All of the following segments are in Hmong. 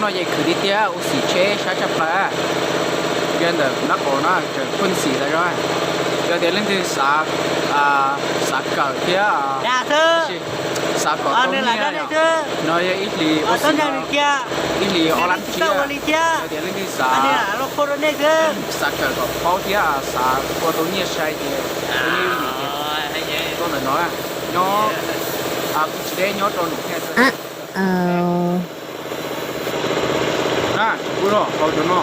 Ces khwv tiag tiag, ua xim tsheb sab tshaj plaws. Yog ntawm nab qos no tseem pheej xim tas zog. Yog tias leej twg xav, xav kawm thiab xav kom tau nyiaj no yog ib hlis ua xim, ib hlis ob lab tsib. Yog tias leej twg xav, xav kawm kom paub thiab xav ua tau nyiaj sai ces ua nyiaj ib lwm ces tuaj ntawm no. Nyob, kuv tsis deb, nyob rau num thiaj na, tsis pub zog, hau cov no,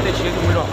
dej siab tus mus zog.